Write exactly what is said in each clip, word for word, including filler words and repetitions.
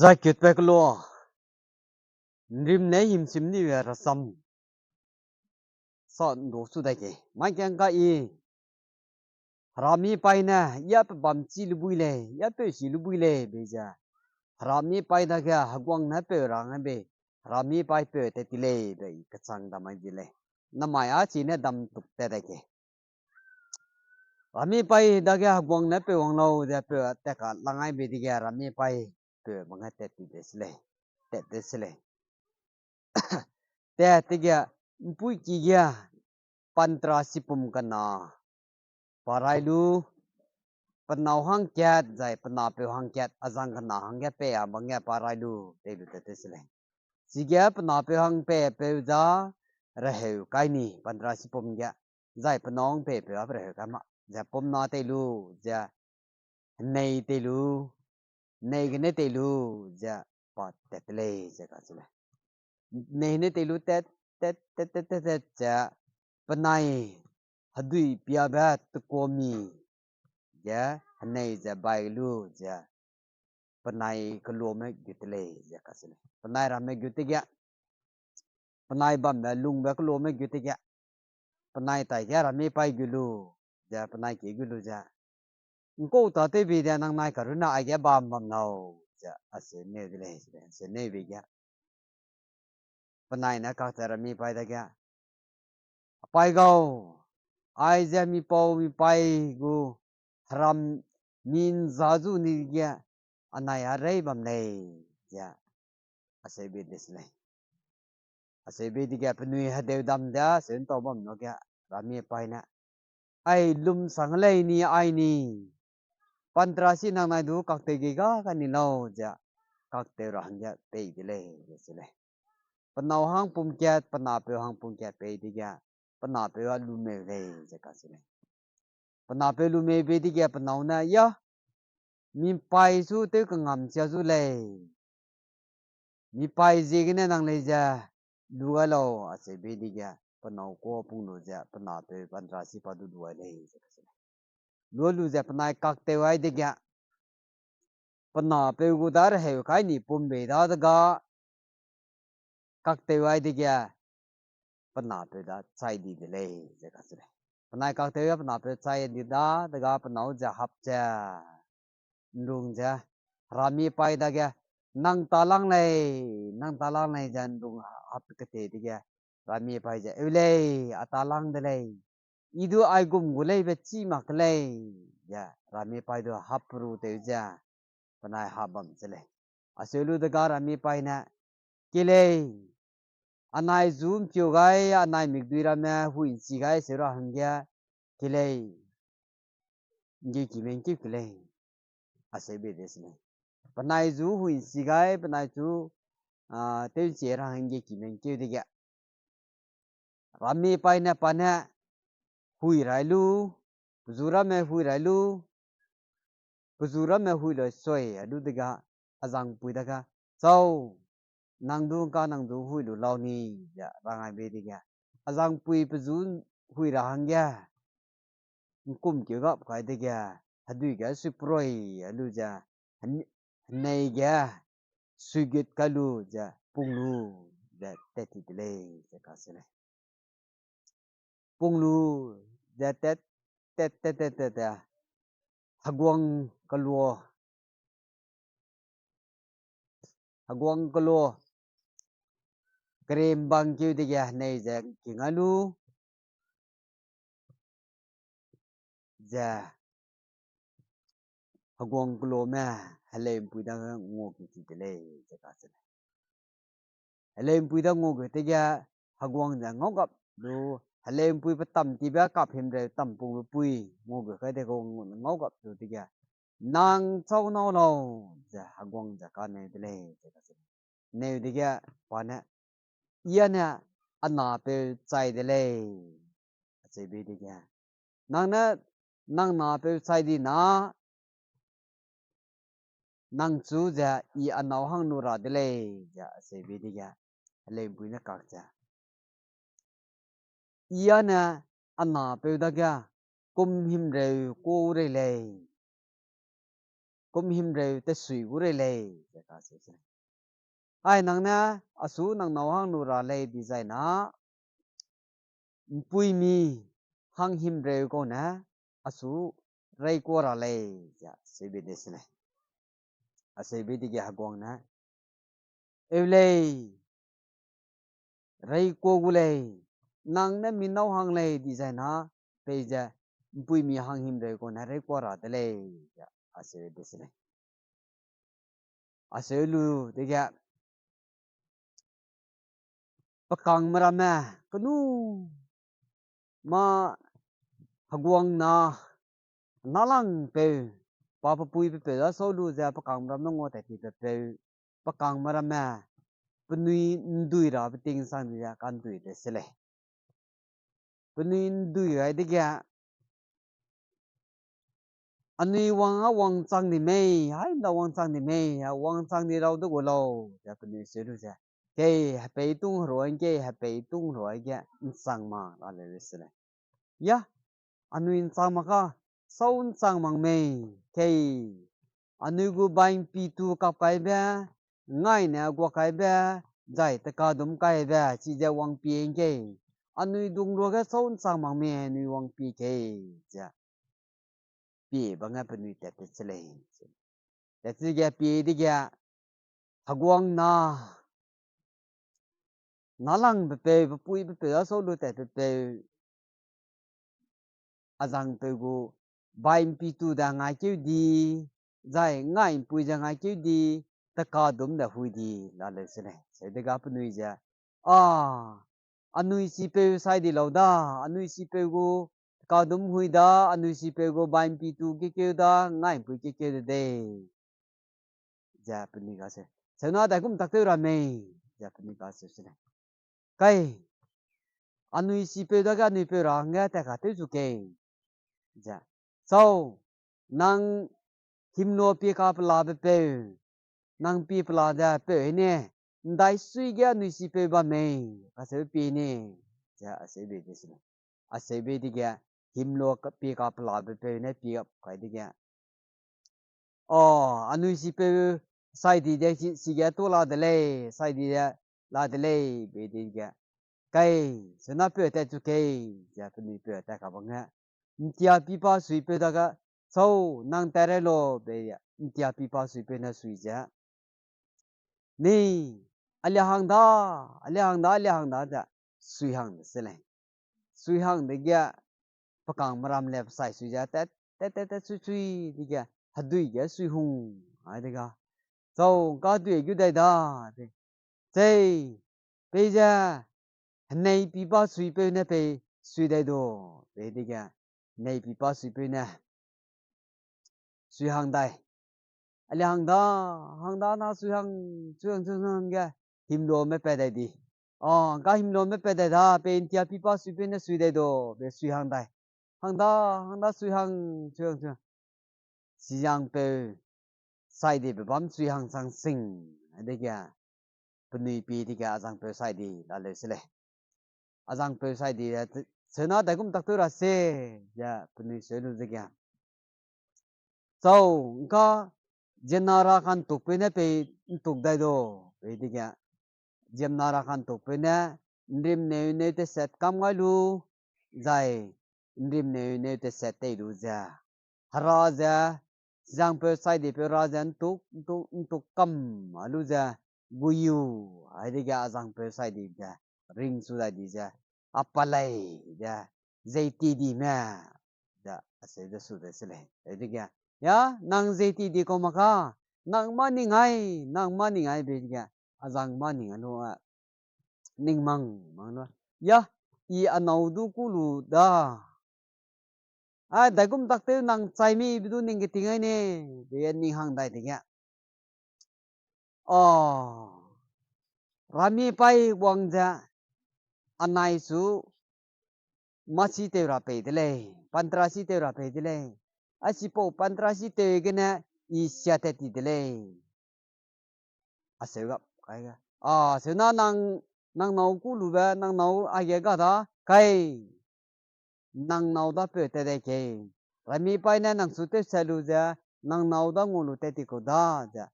Zai kutbe kelo, nrim ne himsim ni rasam sa ndu su dai ke. Mai kang ka i, Herami pai ne, ya pe bam chi lu bui lei, ya peu si lu bui lei, be ze. Herami pai dage heguang ne peu rang be, Herami pai peu tet ti lei, be i kachang dam mai di lei. Namai a chi ne dam tuk tet dai ke. Rami pai dage heguang ne peu wang lau ze peu tat ka lang ai be dige rami pai peu bang ge tat ti de se lei, tat de se lei. Tat tige mpui ki ge pantra sipum kena pa rai lu, penâu hangkat zai penapeu hangkat, azang kena hangge pe a bang ge pa rai lu, tei lu tat de se lei. Chige penapeu hang pe peu za, reheu kai ni, pantra sipum ge, zai penâu hang pe peu a reheu kai ma, ze pum na tei lu, ze henei tei lu, henei gene tei lu, ze pa tat te lei, ze kacheu lei. Henei ne tei lu tat, tat, tat, tat, tat, tat, ze penai hedui piabe tekomi ge henei ze bai lu, ze penai keluame gu te lei, ze kacheu lei. Penai ramme gu te ge, penai bambe lungbe keluame gu te ge, penai tai ge rami pai gu lu, ze penai ki gu lu ze, ngkau ta tewbe de nang nai karunne aige bam bam lau, ze aseu neu de lei, ze aseu neu be ge. Penai ne kak ze rami pai dage, apai gau, aize mipau mipaî gu heram mi nza zu ni ge anai a rei bam lei, ze aseu be de se lei. Aseu be dige penui hedeu dam de aseu ntau bam lu ge rami pai ne, ai lum sang lei ni ai ni. Pantra si nang nai du kaktew ge ga ka ni lau, ze kaktew ra hangge pei de lei, ze se lei. Penâu hang pum kat, penapeu hang pum kat pei dege, penapeu a lumeu lei, ze kacheu lei. Penapeu lumeu be dege penâu ne, ya, mipaî su tew kangam chia zu lei. Mipaî ziegene nang lei ze, lu gai lau, aseu be dege, penâu kuâ pung lu ze, penapeu pantra si pa du lu gai lei, ze kacheu lei. Lu lu ze penai kaktew ai dege, penapeu gu da reheu kai ni pum bei dadege, kaktew ai dege, penapeu da chai di de lei, ze kacheu lei. Penai kaktew a penapeu chai di dadege penâu ze hap ze, nrung ze, rami pai dage, nang talang lei, nang talang lei ze nrung hap kete dege, rami pai ze, eu lei, a talang de lei. I du aigum gu lei be chî mak ke lei, ze rami pai du hap ru tew ze, penai hap bam se lei. Aseu lu dege rami pai ne, ke lei, anai zu mpeu gai, anai mikdui ramme hui nchi gai seu ra hangge, ke lei, nggeuki mengkeu ke lei, aseu be de se lei. Penai zu hui nchi gai, penai zu, a, tew nchi ra hangge ki mengkeu dege, rami pai ne pa ne, hui rai lu, pezu ramme hui rai lu, pezu ramme hui lei sui, a lu dege, azangpui dage, chau, nang du ngka nang du hui lu lau ni, ze rang ai be dege, azangpui pezu hui ra hangge, ngkum keu gap kai dege, hedui ge suiproi, a lu ze, hen-, henei ge, suigut kai lu ze, pung lu, ze tat ti de lei, ze kacheu lei. Pung lu, ze tat, tat, tat, tat, tat, tat, heguang keloa, heguang keloa, kerembang keu dege henei ze kingai lu, ze, heguang keloame, heleumpui dage ngua keu ti de lei, ze kacheu lei. Heleumpui da ngua keu dege, heguang ze ngau gap lu, heleumpui pe tam tibe kap himreu tampungbe pui, ngua keu kai de heguang ngau gap lu dege, nang chau nâu lau, ze heguang ze kaneu de lei, ze kacheu lei. Neu dege, pa ne, I â ne a napeu chai de lei, acheu bei dege, nang ne nang napeu chai di na, nang chu ze I a nâu hang lu ra de lei, ze acheu bei dege, heleumpui ne kak ze, I â ne a napeu dage kum himreu ku rei lei. kum himreu tesui gu rei lei, ze kacheu se lei. Ai nang ne, a su nang nâu hang lu ra lei dizai na, ’mpuimi hang himreu kau ne, a su reikua ra lei, ze seube de se lei. Aseube dege heguang ne, eu lei, reikua gu lei, nang ne mi nâu hang lei dizai na, peize ’mpuimi hang himreu kau ne reikua ra de lei, ze aseu de se lei. Aseu lu dege, pe kangme ramme, kenu mâ heguang na, nâlangpeu, pa pe pui pe peu da sau lu ze pe kangme ramme ngua tat tibe peu, pe kangme ramme, penui ’ndui rabe ting sang di ze ka'ndui de se lei. Penui ’ndui gai dege, anui wang â wangchang di mei, haimda wangchang di mei, a wangchang di rau de gu lau, ze penui seu lu ze, kei hepeitung herua ’ngkei, hepeitung herua ge ’nchang mak la leu se lei. Ya, anui ’nchang mak ka, sau ’nchang mak mei, kei, anui gu baimpi tu kap kaibe, ngaine guak kaibe, zai tekadum kaibe, chize wangpie ’ngkei, anui dung ruage sau ’nchang mak mei, anui wangpie kei, ze pie bang ge penui tat te se lei. Tat chige pie dege, heguang na, nâlangbe peu, pe pui pe peu da sau lu tatbe peu, azangpeu gu baimpi tu de ngaikeu di, zai ngaimpui ze ngaikeu di, tekadum de hui di la leu se lei. Seu dege penui ze, a, anui sipeu sai di lau da, anui sipeu gu tekadum hui da, anui sipeu gu baimpi tu kekeu da, ngaimpui kekeu de dei, ze penui kacheu. Seuna daigum tak tew ra mei, ze penui kacheu se lei. Kai, anui sipeu dage anui peu ra hangge tat ka tew zu kei, ze. Sau, nang himlua pie ka pelabe peu, nang pie pela ze peu hene, ’ndai sui ge anui sipeu bam mei, kacheube pie ne, ze aseube de se lei. Aseube dege, himlua ka, pie ka pelabe peu ne pie kai dege, a, anui sipeu sai di de si, sige tu la de lei, sai di de la de lei, be dege, kai, seuna peu tat chu kei, ze penui peu tat ka bang ge, ’ntia pipa suipeu dage, sau, nang tat rai lau, be, ’ntia pipa suipeu ne sui ze, ni, alia hang da, alia hang da, alia hang da, ze sui hang de se lei. Sui hang dege, pe kangme ram le pe sai sui ze, tat, tat, tat, tat, sui, sui, dege, hedui ge sui hung, ai dege, sau, ’ngka hedui gu dai da, de, chei, peize, henei pipa suipeu ne pei sui dai du, pe dege, henei pipa suipeu ne sui hang dai. Alia hang da, hang da na sui hang, sui hang, sui hang ge, himluame pat dai di. A, ’ngka himluame pat dai da, pe ’ntia pipa suipeu ne sui dai du, pe sui hang dai. Hang da, hang da sui hang, sui hang, sui hang. Chizangpeu sai dibe bam sui hang chang sing, dege, penui pie dege azangpeu sai di la leu se lei. Azangpeu sai di, seuna daigum tak tew ra se, ze penui seu lu dege, sau, ’ngka, ziemmena ra ka'ntukpeu ne pei ’ntuk dai du, pe dege, ziemmena ra ka'ntukpeu ne, ’nrimneu neu teset kam gai lu, zai, ’nrimneu neu teset tei lu ze, hera ze, chizangpeu sai dipeu ra ze ’ntuk, ’ntuk, ’ntuk kam a lu ze, guiu, ai dege azangpeu sai di ze, ringchu dai di ze, a pa lei ze, zeiti di me, ze, aseu ze su de se lei. Ai dege, ya, nang zeiti di kau mak ka, nang mâ ning ai, nang mâ ning ai be dege, azang mâ ning a lu, a, ning mang, mang lu. Ya, i a nâu du kû lu da. A, daigum tak tew nang chai mi be du ning keting ai ne, be ning hang dai dege. A, rami paî wang ze, anai su, mâ si tew ra pei de lei, pantra si tew ra pei de lei. A sipau pantra si tew gene, i sia tat ti de lei. Aseu gap, kai ge. A, seuna nang, nang nâu kû lube, nang nâu aige ga da, kai. Nang nâu da peu tat dai kei. Rami paî ne nang su tewsat lu ze, nang nâu da ngua lu tat ti kau da, ze,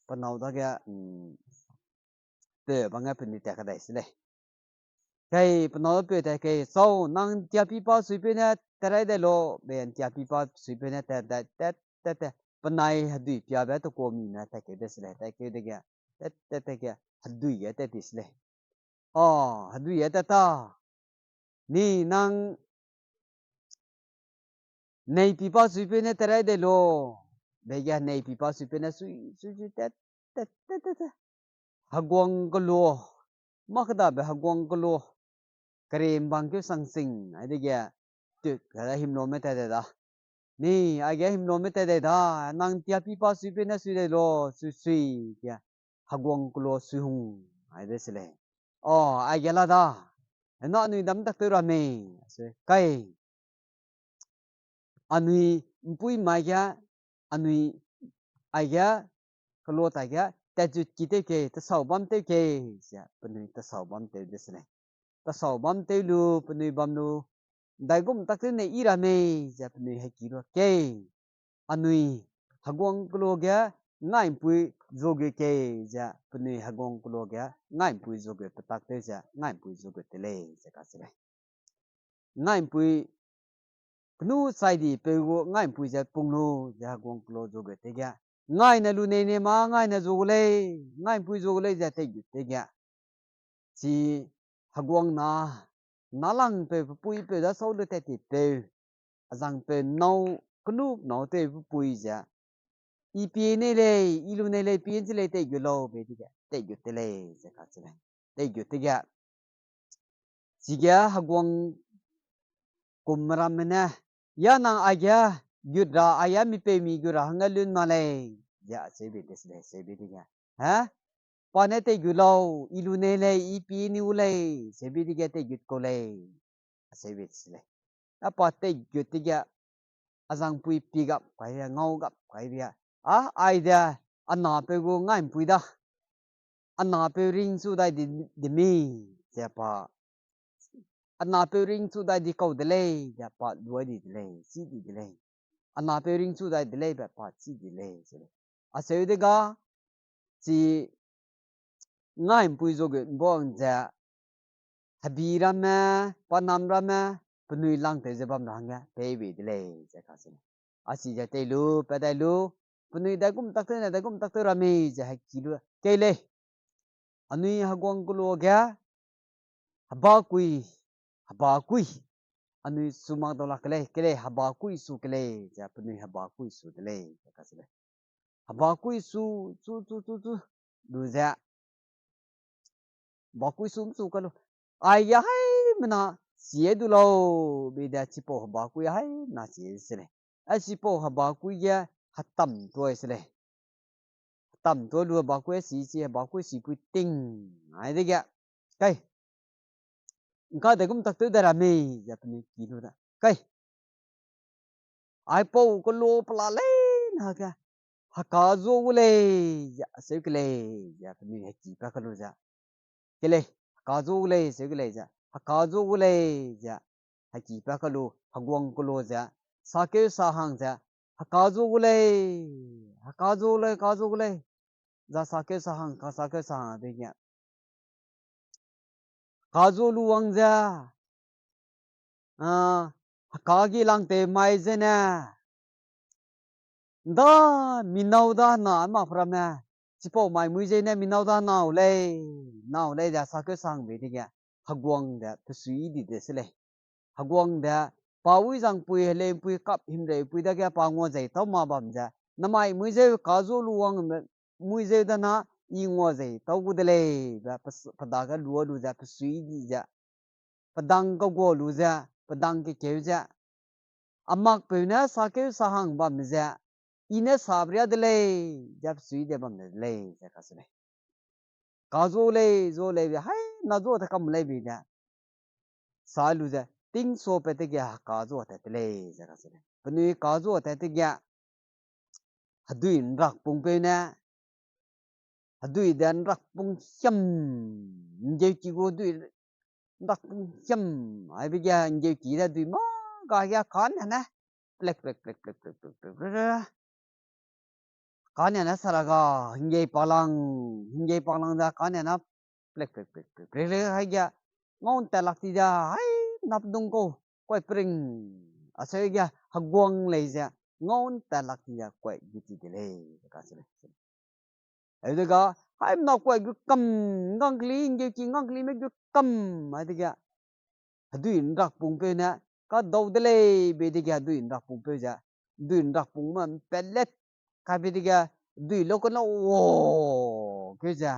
pe nâu dage, mm, peu bang ge penui tat kadai se lei. Kei, pe nâu da peu tat kei, sau, nang ’ntiapi pa suipeu ne tat rai dai lau, be ’ntiapi pa suipeu ne tat dai, tat, tat, tat, penai hedui piabe te kuâ mi ne tat keu de se lei, tat keu dege, tat, tat, tat ge, hedui ge tat ti se lei. A, hedui ge tat ta. Ni nang neipi pa suipeu ne tat rai dai lau. Dege neipi pa suipeu ne sui, sui, sui, tat, tat, tat, tat, tat. Heguang kelo, mâ kedabe heguang kelo, kerembang keu sangsing, ai dege, tut, kada himlame tat dai da. Ni, aige himlame tat dai da, nang ’ntiapi pa suipeu ne sui dai lau, sui, sui, ge, heguang kelo sui hung, ai de se lei. A, aige la da, na anui dam tak tew ra mei, se, kai. Anui ’mpuî mai ge, anui aige, kelo tai ge, tatjut ki tew kei, tesau bam tew kei, ze penui tesau bam tew de se lei. Tesau bam tew lu, penui bam lu, ’ndaigum tak tew ne i ra mei, ze penui heki lu kei. Anui heguang kelo ge ngai'mpui zuagu kei, ze penui heguang kelo ge ngai'mpui zuagu petak tew ze ngai'mpui zuagu te lei, ze kacheu lei. Ngai'mpui kenu chai di peu gu ngai'mpui ze pung lu, ze heguang kelo zuagu tege, ngaine lu nei ne mâ ngaine zua gu lei, ngai'mpui zua gu lei ze teigut tege. Chi heguang na, nâlangpeu pe puipeu da sau lu tat ti peu, azangpeu nâu kenu nâu tew pe pui ze, I pie nei lei, I lu nei lei, pie ’nchi lei teigut lau, be dege teigut te lei, ze kacheu lei. Teigut tege, chige heguang kum ramme ne, ya nang aige gut ra, aige mipeumi gut ra hangge lun ma lei, ze acheube de se lei, acheube dege. He? Pa ne teigut lau, I lu nei lei, I pie ni u lei, acheube dege teigut kau lei, acheube se lei. A pa teigut tege, azangpui pie gap kai be, ngau gap kai be. A, aide, a napeu gu ngai'mpui da. A napeu ringchu dai di, di mi, ze pa. A napeu ringchu dai di kau de lei, ze pa luai di de lei, chi di de lei. A napeu ringchu dai de lei be pa chi di lei, ze lei. Acheu dege, chi ngai'mpui zuagu ’mbang ze, hebi ramme, pa nam ramme, penui langtew ze bam ra hangge pei bei de lei, ze kacheu lei. A chi ze tei lu, pa dai lu, penui daigum tak tew ne, daigum tak tew ra mei, ze heki lu, kei lei. Anui heguang kelo ge, hebakui, hebakui. Anui su mak dau lak ke lei, ke lei, hebakui su ke lei, ze penui hebakui su de lei, ze kacheu lei. Hebakui su, chu, chu, chu, chu, lu ze. Hebakui su ’mchu ka lu. Aige haimena, sie du lau, be de chipau hebakui haimena sie se lei. A chipau hebakui ge hetam tuai se lei. Hetam tuai lu hebakui si, si hebakui sipui ting. Ai dege. Kai. ’Ngka daigum tak tew de ra mei, ze penui ki lu da. Kai. Aipau kelo pela leine ge, heka zua gu lei, ze acheu ke lei, ze penui heki pa ka lu ze. Ke lei, heka zua gu lei, acheu ke lei ze. Heka zua gu lei, ze. Heki pa ka lu, heguang kelo ze. Sakeu sahang ze. Heka zua gu lei, heka zua lei, heka zua gu lei. Za sakeu sahang, ka sakeu sahang dege. Heka zua lu wang ze. A, heka gi langtew mai zene. ’Nda, mi nâu da na ma pe ramme. Chipau mai mui zene mi nâu da nâu lei. Nâu lei ze sakeu sahang bei dege. Heguang de pesui di de se lei. Heguang de, pa wi zangpui, heleu'mpui, kap himreupui dage pa nguazei tau ma bam ze. Namai mui zeu ka zua lu wang, mui zeu dana, I nguazei tau gu de lei, be pe, pe dage lua lu ze, pesui di ze. Pedang kegua lu ze, pedang kekeu ze. A makpeu ne sakeu sahang bam ze, I ne sabria de lei, ze pesui de bam de lei, ze kacheu lei. Ka zua lei, zua lei be, hai, na zua te kam lei be de. Sa lu ze, tingsa pat dege heka zua tat te lei, ze kacheu lei. Penui ka zua tat dege, hedui ’nrakpungpeu ne, hedui de ’nrakpung hiam, ’nggeuki gu hedui ’nrakpung hiam, aibe ge ’nggeuki de hedui mâ ga ge kane ne, plek, plek, plek, plek, plek, plek, plek, plek, plek. kane ne saraga, hingei palang, hingei palang ze kane ne plek, plek, plek, plek, plek, plek, haige, ngau ntat lak ti ze, hai, nap dung kau, kuai pring, aseu ge, heguang lei ze, ngau ntat lak ti ze, kuai gu ti de lei, ze kacheu lei. Heu dege, haimena kuai gu kam, nggangkeli, nggeuki nggangkelime gu kam, ai dege, hedui nrakpungpeu ne, kadau de lei, be dege hedui nrakpungpeu ze, hedui nrakpungme ’mpatlet, kaibe dege, hedui lau kena, o, keu ze,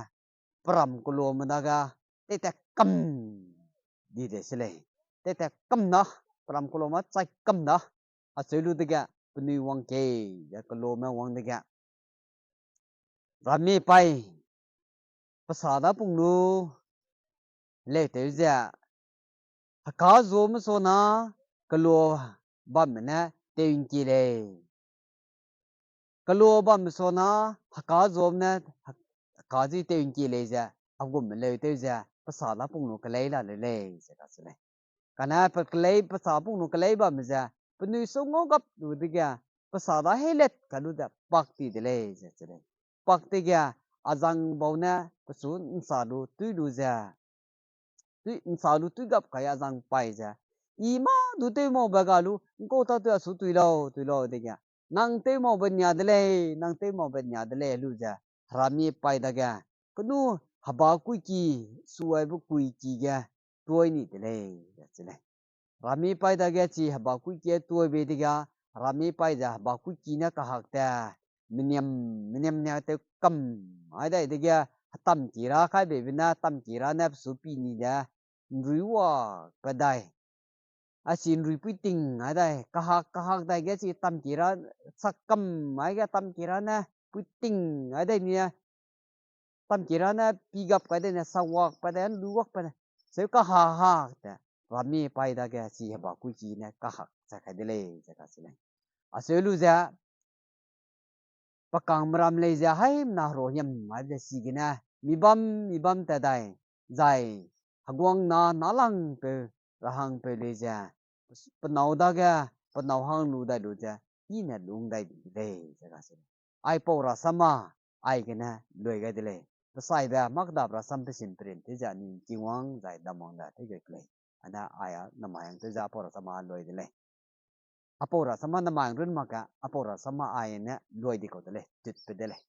peram keloame dage, teitat kam, di de se lei. Teitat kam na, peram keloame chai kam na, acheu lu dege, penui wang kei, ze keloame wang dege. Ramme paî, pe sa da pung lu, leu tew ze, heka zuame sona, kelo bamme ne tew ’ngkie lei. Kelo bamme sona, heka zuame ne, heka zi tew ’ngkie lei ze, hegumme leu tew ze, pe sa da pung lu kelei la leu lei, ze kacheu lei. Kane pe kelei, pe sa pung lu kelei bamme ze, penui su ngau gap lu dege, pe sa da heilet kai lu ze, pak ti de lei, ze cheu lei. Pak dege, azang bau ne, pe su ’nsa lu, tui lu ze, tui, ’nsa lu tui gap kai azang paî ze, I mâ du tew maube ga lu, ’ngkau tâtew a su tui lau, tui lau dege, nang tew maube nia de lei, nang tew maube nia de lei lu ze, herami paî dage, kenu heba kuiki, suaibe kuiki ge, tuai ni de lei, ze cheu lei. Herami paî dage chi heba kuiki tuaibe dege, herami paî ze heba kuiki ne kahak te, meniam, meniam ne tew kam, ai dai dege, hetamki ra kaibeibe ne, tamki ra ne pe su pi ni de, ’nrui wa pe dai. A chi ’nrui puiting ai dai, kahak, kahak dai ge chi tamki ra, sak kam, ai ge tamki ra ne, puiting ai dai ni, tamki ra ne, pi gap kai dai ne, sawak pa dai, luwak pa dai, seu kahak hak te, rami paî dage chi heba kuiki ne kahak chai kai de lei, ze kacheu lei. Acheu lu ze, pe kangme ram lei ze haimena hero hiam ai ze chigene, mi bam, mi bam tat dai, zai, heguang na, nâlangpeu, rahangpeu lei ze, pe nâu dage, pe nâu hang lu dai lu ze, i ne lung dai di de lei, ze kacheu lei. Aipau rasam a, aigene lui gai de lei. Pe saibe, mâ kedabe rasam pe sim perin tew ze anui ’ngking wang zai dam wang da tew gai ku lei. Ane ai a namai hang tew ze aipau rasam a lui de lei. Aipau rasam a namai hang run mak ge, aipau rasam a ai ne lui di kau de lei, tut pe de lei.